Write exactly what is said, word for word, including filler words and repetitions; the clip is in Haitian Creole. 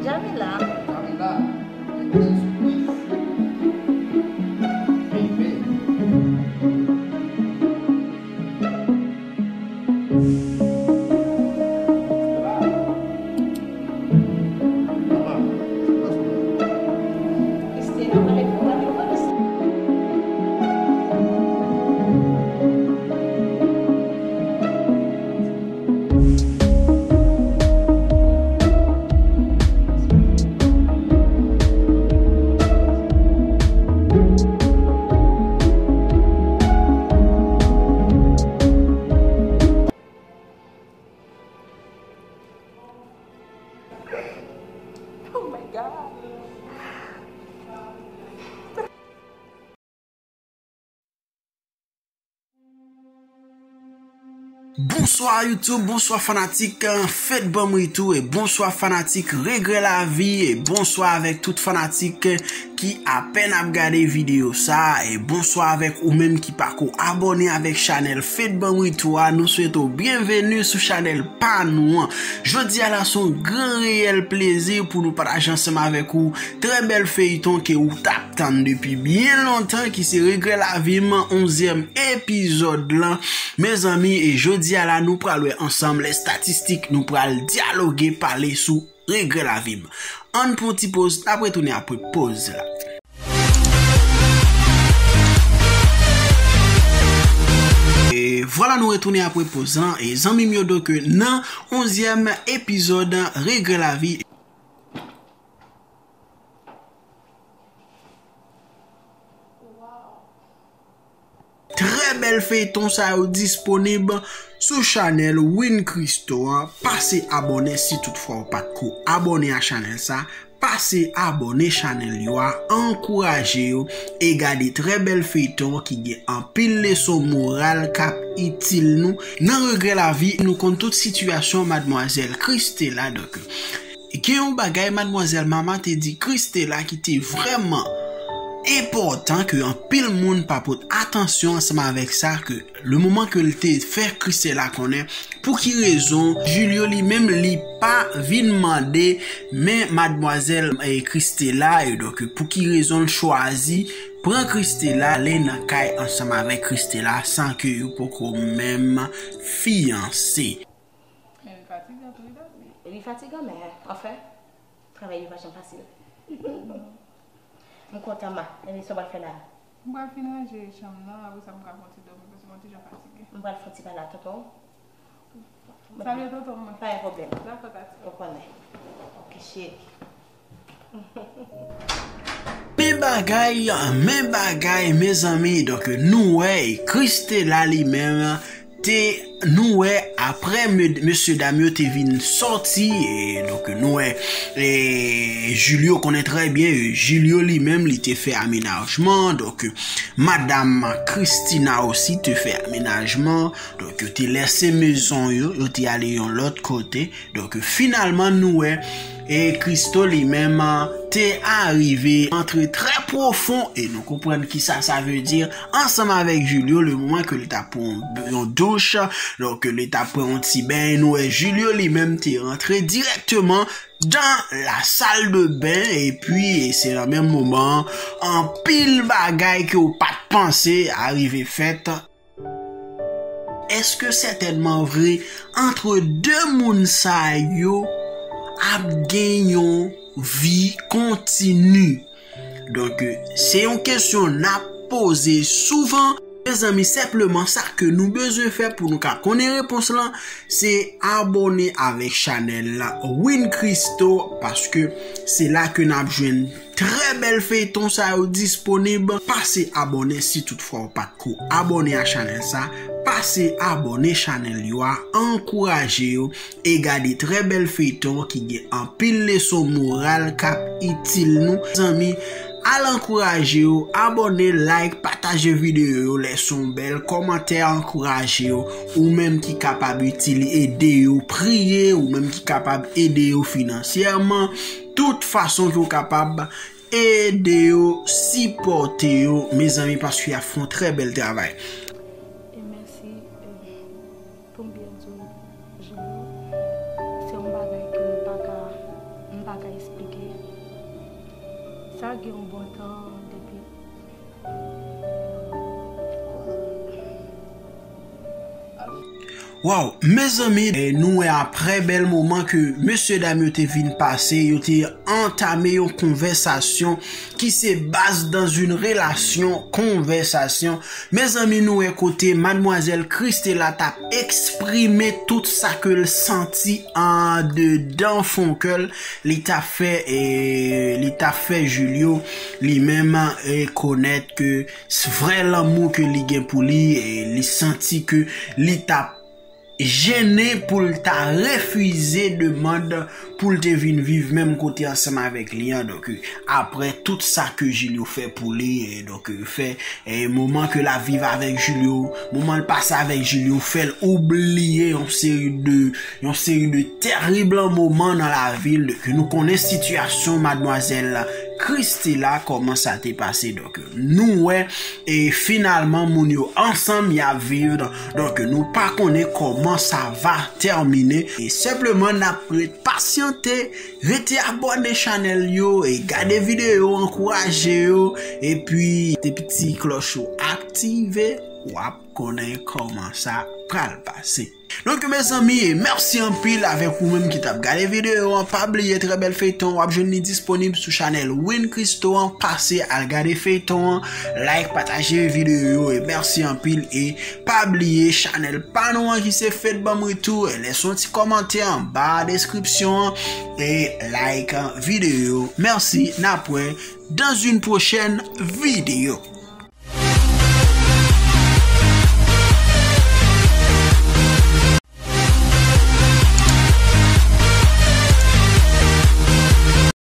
Jamila. Jamila, gen bèl sipriz. Baby. Oh my God. Bonswa YouTube, bonswa fanatik Fed Banm Ritou e bonswa fanatik Regrè Lavi e bonswa avèk tout fanatik ki apèn ap gade videyo sa e bonswa avèk ou menm ki pako abòne avèk chanèl Fed Banm Ritou a. Nou swete w byenveni sou chanèl pa nou an. Jodi a la se yon gran reyèl plezi pou nou pataje ansanm avèk ou trè bèl feyton ke ou t ap tann depi byen lontan ki se Regrè Lavi m onzyèm epizòd lan. Mezanmi, e jodi a la nou pral wè ansanm lè statistik, nou pral dyaloge pale sou Regrè Lavi m. Ann pran yon ti poz, n ap retounen apre poz la. E vwala nou retounen apre poz lan e zanmi m yo, donk nan onzyèm epizòd Regrè Lavi. Trè bèl feyton sa yo disponib sou chanèl Win Christo an. Pase abòne si toutfwa w pa t ko abòne a chanèl sa. Pase abòne chanèl yo a, ankouraje yo e gade trè bèl feyton ki gen anpil leson moral k ap itil nou. Nan Regrè Lavi, nou konn tout sitiyasyon madmwazèl Christella, donk, gen yon bagay madmwazèl Mama te di Christella ki te vrèman enpòtan ke anpil moun pa pot atansyon ansanm avèk sa, ke le moman ke l te fè Christella konnen pou ki rezon Julio li menm li pa vin mande men madmwazèl, eh, Christella, e donk pou ki rezon l chwazi pran Christella, ale nan kay ansanm avèk Christella san ke yo poko menm fiyanse. Men li fatigan tou, wi, Dani. Li fatigan, men anfen, travay yo pa janm fasil. M kontan, ma. Ebyen, sa w pral fè la? M pral fin ranje chanm nan, apre sa m ka fè yon ti dòmi, paske mwen deja fatige. M pral fè yon ti pale ak tonton. Salye tonton mwen. Pa gen pwoblèm. Dakò, Tati. Ou konnen. Ok, cheri. Men bagay, men bagay, mezanmi. Donk, nou wè, Christella li menm, te, nou wè, apre me-, mesye dam yo te vin sòti, e, donk, nou wè, e, Julio konnen trè byen, e, Julio li menm, li te fè amenajman, donk, madanm Christina osi te fè amenajman, donk, yo te lèse mezon yo, yo te ale yon lòt kote, donk, finalman, nou wè, e Christo li menm te arive antre trè pwofon, e nou konprann kisa sa vle di, ansanm avèk Julio, le moman ke li t ap pran yon, yon douch, donk, li t ap pran yon ti beny, nou wè Julio li menm te rantre dirèkteman dans la salle de bain, epi, e se nan menm moman, anpil bagay ke w pa t panse a rive fèt. Èske sètènman vre, antre de moun sa yo ap gen yon vi kontini? Donk, se yon kesyon n ap poze souvan. Mezanmi, senpleman sa ke nou bezwen fè pou nou ka konnen repons lan, se abòne avèk chanèl la Win Christo, paske se la ke n ap jwenn trè bèl feyton sa yo disponib. Pase abòne si toutfwa w pa t ko abòne a chanèl sa. Pase abòne chanèl yo a, ankouraje yo e gade trè bèl feyton ki gen anpil leson moral k ap itil nou. Zanmi, al ankouraje yo, abòne, like, pataje videyo yo, lèse yon bèl kòmantè, ankouraje yo, ou menm ki kapab itili ede yo, priye, ou menm ki kapab ede yo finansyèman, tout fason ke w kapab ede yo, sipòte yo, mezanmi, paske y ap fè yon trè bèl travay. E mèsi, e, pou m byen di w, Julio, se yon bagay ke m pa ka, m pa ka eksplike. Sa gen yon bon tan depi. Waw, mezanmi, e, nou wè aprè bèl moman ke mesye dam yo te vin pase, yo te antame yon konvèsasyon ki se base dans une relation, konvèsasyon. Mezanmi, nou wè kote madmwazèl Christella t ap eksprime tout sa ke l santi andedan fon kè l, li t ap fè, e, li t ap fè Julio, li menm, e, konèt ke s-, vrè lanmou ke li gen pou li, e, li santi ke li t ap jennen pou l ta refize demann pou l te vin viv menm kote ansanm avèk li an. Donk, e, aprè tout sa ke Julio fè pou li, e, donk, e, fè, e, moman ke l ap viv avèk Julio, moman l pase avèk Julio, fè l oubliye yon seri de, yon seri de tèrib moman nan lavi l. Donk, nou konnen sitiyasyon madmwazèl Christella, kòman sa te pase. Donk, nou wè, e finalman, moun yo ansanm, y ap viv. Donk, nou pa konnen kòman sa va tèmine. E senpleman, n ap ret pasyante, rete abòne chanèl yo, e gade videyo, ankouraje yo, epi te piti klòch yo aktive, w ap konnen kòman sa pral pase. Donk, mezanmi, e mèsi anpil avèk ou menm ki t ap gade videyo an. Pa bliye, trè bèl feyton, w ap jwenn li disponib sou chanèl Win Christo an. Pase al gade feyton an, like, pataje videyo yo, e mèsi anpil. E pa bliye, chanèl pa nou an ki se Fed Banm Retour, e lèse yon ti kòmantè anba deskripsyon an, e like videyo. Mèsi, n ap wè dans une prochaine vidéo.